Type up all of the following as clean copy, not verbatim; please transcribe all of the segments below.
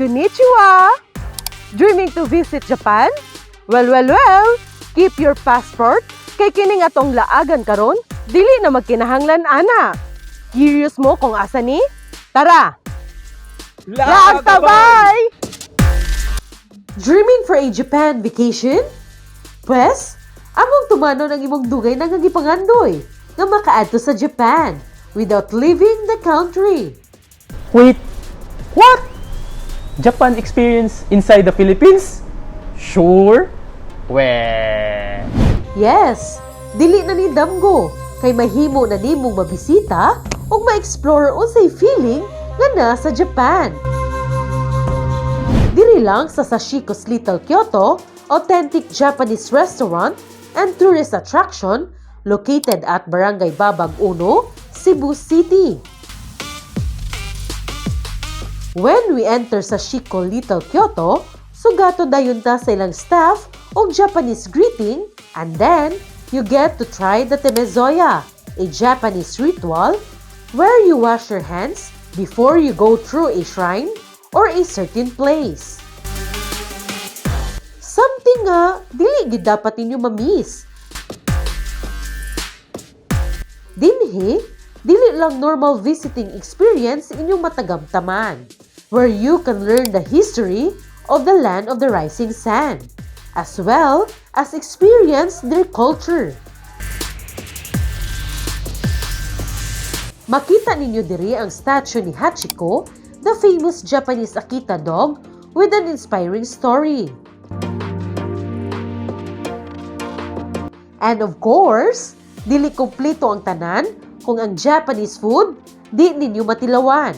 Konnichiwa! Dreaming to visit Japan? Well, well, well! Keep your passport kay kining atong laagan karon, dili na magkinahanglan ana. Curious mo kung asa ni? Tara! Laag tabay! Dreaming for a Japan vacation? Pwes, among tumanon ang imong dugay na nga gipangandoy nga makaadto sa Japan without leaving the country. Wait, what? Japan experience inside the Philippines? Sure? Weh. Yes, dili na ni damgo kay mahimo na nimong mabisita ug ma-explore unsay feeling nga nasa Japan. Diri lang sa Sashiko's Little Kyoto, authentic Japanese restaurant and tourist attraction located at Barangay Babag Uno, Cebu City. When we enter Sashiko Little Kyoto, sugato dayon ta sa ilang staff og Japanese greeting, and then you get to try the temizuya, a Japanese ritual where you wash your hands before you go through a shrine or a certain place. Something nga dili gid dapat ninyo ma-miss. Dinhi, dili lang normal visiting experience inyong matagamtaman, where you can learn the history of the land of the rising sun, as well as experience their culture. Makita ninyo diri ang statue ni Hachiko, the famous Japanese Akita dog with an inspiring story. And of course, dili kumpleto ang tanan kung ang Japanese food di ninyo matilawan.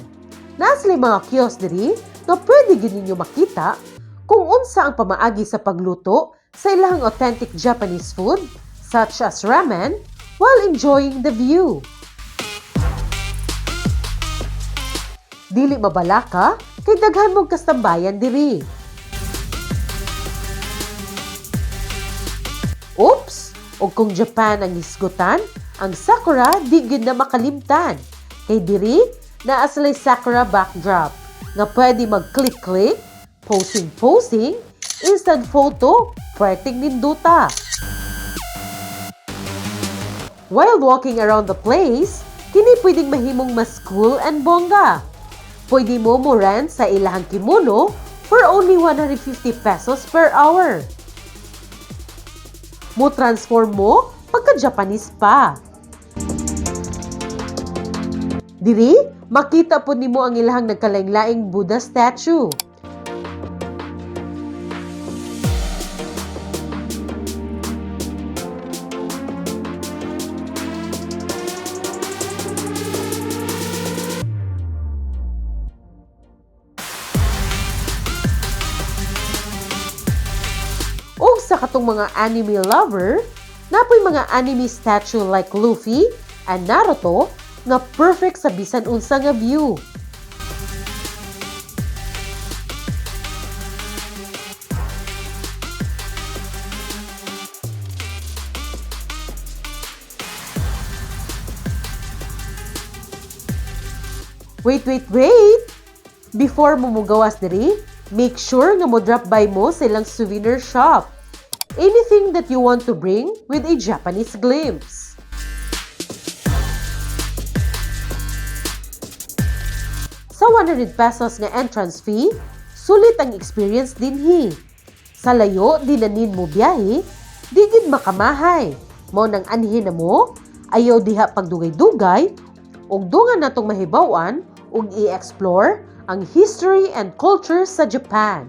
Naa sila'y mga kiosk diri nga pwede gyud ninyo makita kung unsa ang pamaagi sa pagluto sa ilang authentic Japanese food such as ramen while enjoying the view. Dili mabalaka kay daghan mong kastambayan diri. Oops! Og kung Japan ang hisgutan, ang sakura di gyud na makalimtan. Kay diri naa sila'y sakura backdrop nga pwede mag-click-click, posing-posing, instant photo, pwedeng ninduta. While walking around the place, kini pwedeng mahimong mas cool and bongga. Pwede mo mo rent sa ilahang kimono for only 150 pesos per hour. Mo transform mo pagka-Japanese pa. Diri, makita po nimo ang ilahang nagkalaing-laing Buddha statue. Ug sa katong mga anime lover, napoy mga anime statue like Luffy and Naruto nga perfect sa bisan unsa nga view. Wait, wait, wait! Before mo mugawas diri, make sure nga mo drop by mo sa ilang souvenir shop. Anything that you want to bring with a Japanese glimpse. Sa 100 pesos nga entrance fee, sulit ang experience dinhi. Sa layo di na nin mo biyahe, di gid makamahay. Mao nang anhi na mo, ayaw diha pagdugay-dugay, ug dungan natong mahibaw-an ug i-explore ang history and culture sa Japan.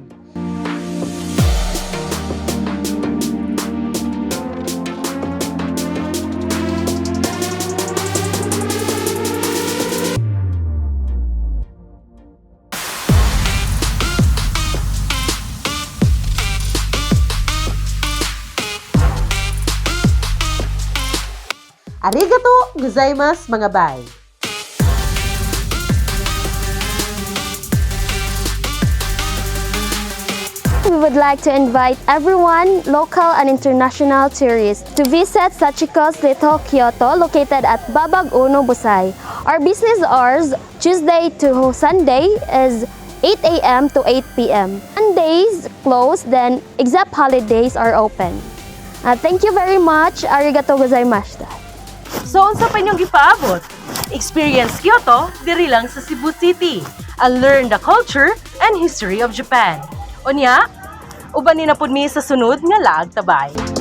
Arigato gozaimasu, mga bay! We would like to invite everyone, local and international tourists, to visit Sachiko's Little Kyoto located at Babag Uno, Busay. Our business hours, Tuesday to Sunday, is 8 a.m. to 8 p.m. Mondays closed, then except holidays are open. Thank you very much. Arigatou gozaimashita. So unsa pa inyong gipaabot? Experience Kyoto diri lang sa Cebu City and learn the culture and history of Japan. Unya, uban ni na pud mi sa sunod nga Laag Tabay.